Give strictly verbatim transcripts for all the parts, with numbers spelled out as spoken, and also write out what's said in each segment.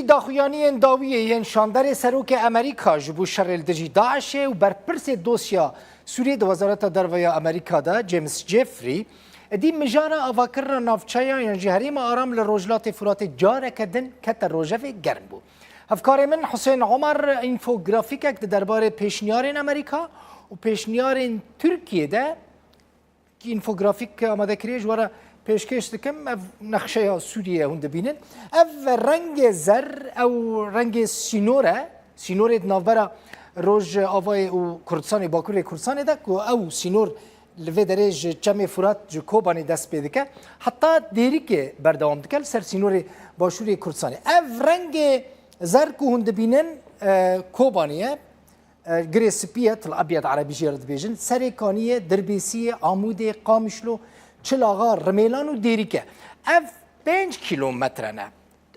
Daxuyaniyên dawiyê yên şanderê serokê Amerîka ji bo şerê li dijî DAIŞê û berpirsê dosya Sûriyê di Wezareta Derve ya Amerîka de, James Jeffrey, êdî mijara avakirina navçeya yan jî herêma aram li Rojhilatê Furatê careke din kete rojevê germ bû. Hevkarê min Husên Omar înfografîkek di derbarê pêşniyarên Amerîka û pêşniyarên Tirkiyê de Kî înfografîk amade kiriye, ji we re pêşkêş dikim. Ev nexşeya Sûriyê ye, hûn dibînin. Ev rengê zer, ew rengê sînor e. Sînorê di navbera Rojavayê û Kurdistanê, Bakurê Kurdistanê de, ku ew sînor li vê derê ji Çemê Furat, ji Kobanê dest pê dike, heta Dêrikê berdewam dike li ser sînorê Başûrê Kurdistanê. Ev rengê zer ku hûn dibînin, e, Kobanê ye. E, girê spî ye, Til Ebyed erebî jê re dibêjin, Serêkaniyê, Dirbêsiyê, Amûdê, Qamişlo, Çilaxa, Rimêlan û Dêrîk e. Ev pênc kîlometre ne.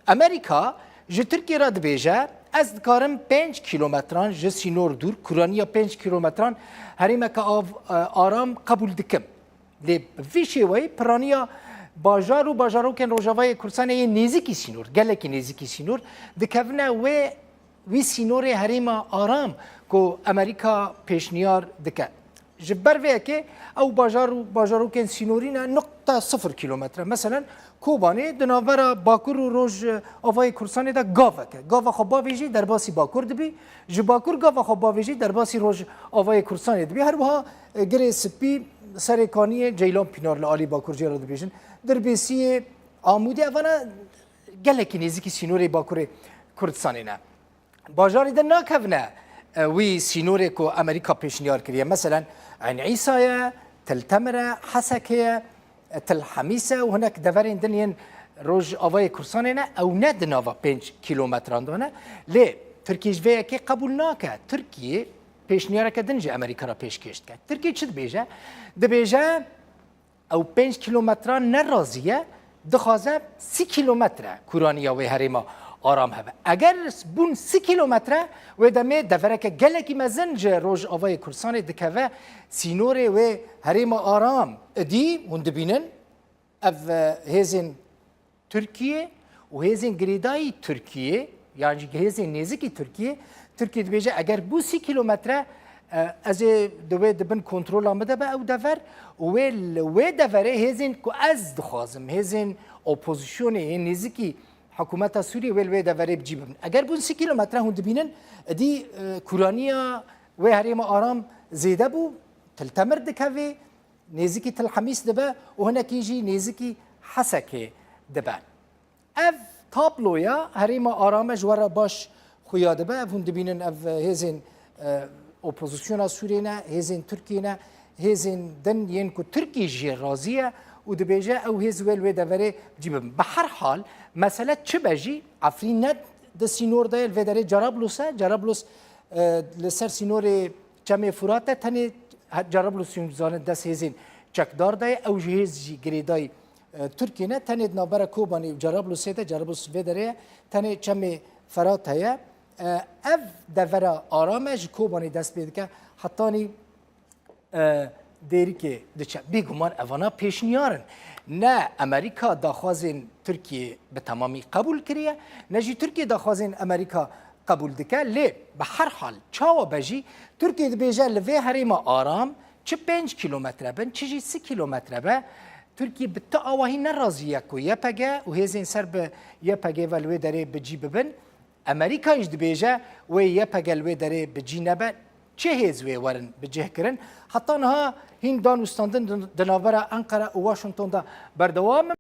Amerîka ji Tirkiyê re dibêje, ez dikarim pênc kîlometran ji sînor dûr, kuraniya pênc kîlometran herêmeke av, e, aram qebûl dikim. Lê bi vî şêweyî piraniya bajar û bajarokên Rojavayê Kurdistanê yê nêzîkî sînor, gelekî nêzîkî sînor, dikevine wê wî sînorê herêma aram ku Amerîka pêşniyar dike. Ji ber vê yekê ew bajar û bajarokên sînorî ne nuqta sifir kîlometre. Meselen, Kobanê di navbera Bakur û Roj Avayê Kurdistanê de gavek e. Gava xwe bavêjî derbasî Bakur dibî, ji Bakur gava xwe bavêjî derbasî Roj Avayê Kurdistanê dibî. Her wiha, e, Girê Spî, Serê Kaniyê, Ceylan Pînar li alî Bakur jê re dibêjin. Dirbêsiyê, Amûdê, evana gelekî nêzîkî sînorê Bakurê Kurdistanê ne. Bajarî din nakevine, e, wî sînorê ku Amerîka pêşniyar kiriye. Meselen, Eyn Îsa ye, Til Temir e, Heseke ye, e, Til Hemîs e û hinek deverên din yên Rojavayê Kurdistanê ne, ew ne di nava pênc kîlometran de ne. Lê Tirkiye ji vê yekê qebûl nake. Tirkiye pêşniyareke din ji Amerîka re pêşkêş dike. Tirkiye çi dibêje? Dibêje, ew pênc kîlometran ne razî ye, dixwaze sî kîlometre kuraniya wê herêma aram hebe. Eger bûn sî kîlometre, wê demê devereke gelekî mezin ji Rojavayê Kurdistanê dikeve sînorê wê herêma aram. Îdî hûn dibînin, ev, e, hêzên Tirkiye û hêzên girêdayî Tirkiye, yan jî hêzên nêzikî Tirkiye, Tirkiye dibêje, eger bû sî kîlometre, e, ez ê di wê di bin kontrola min de be ew dever û wê li wê deverê hêzên ku ez dixwazim, hêzên opozîsyonê, hên nêzikî hikûmeta Sûriyê wê li wê deverê bi cî bibin. Eger bûn sî kîlometre, hûn dibînin, îdî, e, kuraniya wê herêma aram zêde bû, Til Temir dikevê, nêzikî Til Hemîs dibe û hinekî jî nêzikî Hesekê dibe. Ev tabloya herêma aram e ji we re baş xuya dibe. Ev hûn dibînin, ev hêzên, e, opozisyona Sûriyê ne, hêzên Tirkiyê ne, hêzên din yên ku Tirkiye jê razî ye û dibêje ew hêz wê li wê deverê cî bibin. Bi her hal, mesele çi be jî, Efrîn ne di sînor de ye, li vê derê Cerablus e. Cerablus, e, li ser sînorê Çemê Furat e, tenê he-, Cerablus, hûn zanin, dest hêzên çekdar de ye. Ew ji hêz jî girêdayî, e, Tirkiyê ne, tenê di navbera Kobanê û Cerablusê de, Cerablus vê derê ye, tenê Çemê Ferat heye. E, ev devera aram e, ji Kobanê dest pê dike, hetanî, e, Dêrikê diçe. Bêguman evana pêşniyar in. Ne Amerîka daxwazên Tirkiyê bi temamî qebûl kiriye, ne jî Tirkiye daxwazên Amerîka qebûl dike. Lê bi her hal, çawa be jî, Tirkiye dibêje li vê herêma aram çi pênc kîlometre bin, çi jî sî kîlometre be, Tirkiye bi ti awahî ne razî ye ku Y P G û hêzên ser bi Y P G ve li wê derê bi cî bibin. Amerîka jî dibêje wê Y P G li wê derê bi cî nebe, çi hêz wê werin bi cih kirin. Heta niha hîn dan û standin di, di navbera Enqere û Washington de berdewam in.